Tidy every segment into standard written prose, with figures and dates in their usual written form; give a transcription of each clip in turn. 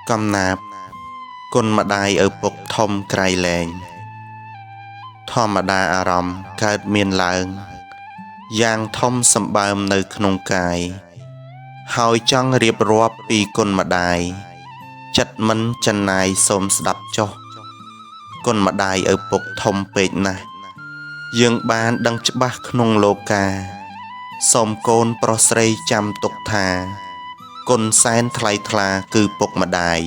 កំណាបគុណម្ដាយឪពុកធំក្រៃលែងធម្មតាអារម្មណ៍កើតមានឡើងយ៉ាងធំសម្បើមនៅក្នុងកាយហើយចង់រៀបរាប់ពីគុណម្ដាយចិត្តមិនចិនណាយសូមស្ដាប់ចុះគុណម្ដាយឪពុកធំពេកណាស់យើងបានដឹងច្បាស់ក្នុងលោកាសូមកូនប្រុសស្រីចាំទុកថាគុណសែនថ្លៃថ្លាគឺពុកម្ដាយ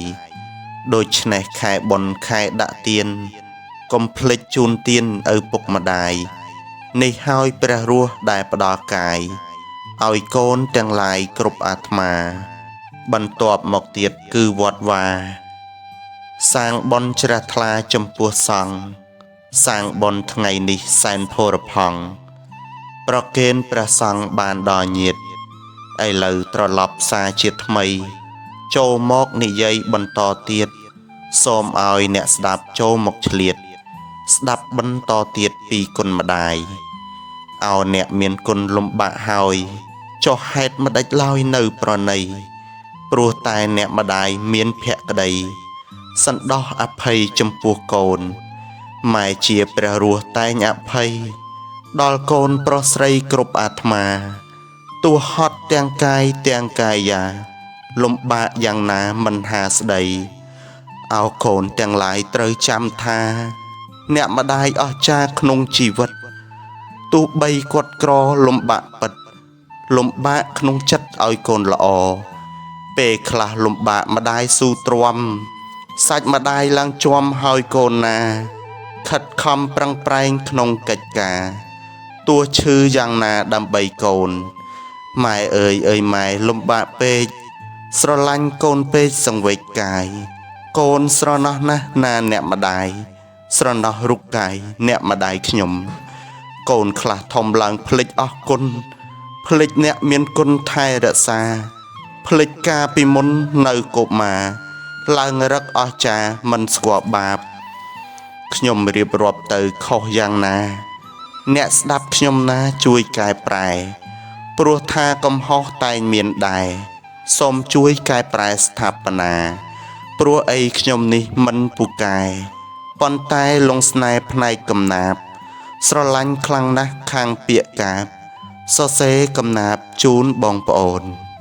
ដូច្នេះខែបុណ្យខែដាក់ទៀនកុំភ្លេចជូនទៀនឪពុកម្ដាយនេះហើយព្រះរស់ដែលផ្ដល់កាយឲ្យកូនទាំងឡាយគ្រប់អាត្មាបន្ទាប់មកទៀតគឺវត្តវាសាងបុណ្យជ្រះថ្លាចំពោះសង្ឃសាងបុណ្យថ្ងៃនេះសែនផូរផង់ប្រគេនព្រះសង្ឃបានដល់ញាតិឥឡូវត្រឡប់សារជាថ្មីចូលមកនិយាយបន្តទៀតសូមឲ្យអ្នកស្ដាប់ចូលមកឆ្លៀតស្ដាប់បន្តទៀតពីគុណម្ដាយអោអ្នកមានគុណលំបាកហើយចុះហេតុម្ដេចឡើយនៅប្រណីព្រោះតែអ្នកម្ដាយមានភក្តីសន្តោសអភ័យចំពោះកូនម៉ែជាព្រះរស់តែងអភ័យដល់កូនប្រុសស្រីគ្រប់អាត្មាទោះហត់ទាំងកាយទាំងកាយាលំបាកយ៉ាងណាមិនហាស្ដីអោកូនទាំងឡាយត្រូវចាំថាអ្នកម្ដាយអស្ចារ្យក្នុងជីវិតទោះបីគាត់ក្រលំបាកពិតលំបាកក្នុងចិត្តឲ្យកូនល្អពេលខ្លះលំបាកម្ដាយស៊ូទ្រាំសាច់ម្ដាយឡើងជាំហើយកូនណាខិតខំប្រឹងប្រែងក្នុងកិច្ចការទោះឈឺយ៉ាងណាដើម្បីកូនម៉ែអើយអើយម៉ែលំបាកពេកស្រឡាញ់កូនពេកសង្វេគកាយកូនស្រណោះណាស់ណាអ្នកម្ដាយស្រណោះរូបកាយអ្នកម្ដាយខ្ញុំកូនខ្លះធំឡើងភ្លេចអស់គុណភ្លេចអ្នកមានគុណថែរក្សាភ្លេចការពីមុននៅកុមារឡើងរឹកអស្ចារ្យមិនស្គាល់បាបខ្ញុំរៀបរាប់ទៅខុសយ៉ាងណាអ្នកស្ដាប់ខ្ញុំណាជួយកែប្រែព្រោះថាកំហុសតែងមានដែរសូមជួយកែប្រែស្ថាបនាព្រោះអីខ្ញុំនេះមិនពូកែប៉ុន្តែលងស្នេហ៍ផ្នែកកំណាបស្រឡាញ់ខ្លាំងណាស់ខាងពាក្យកាបសរសេរកំណាបជូនបងប្អូន។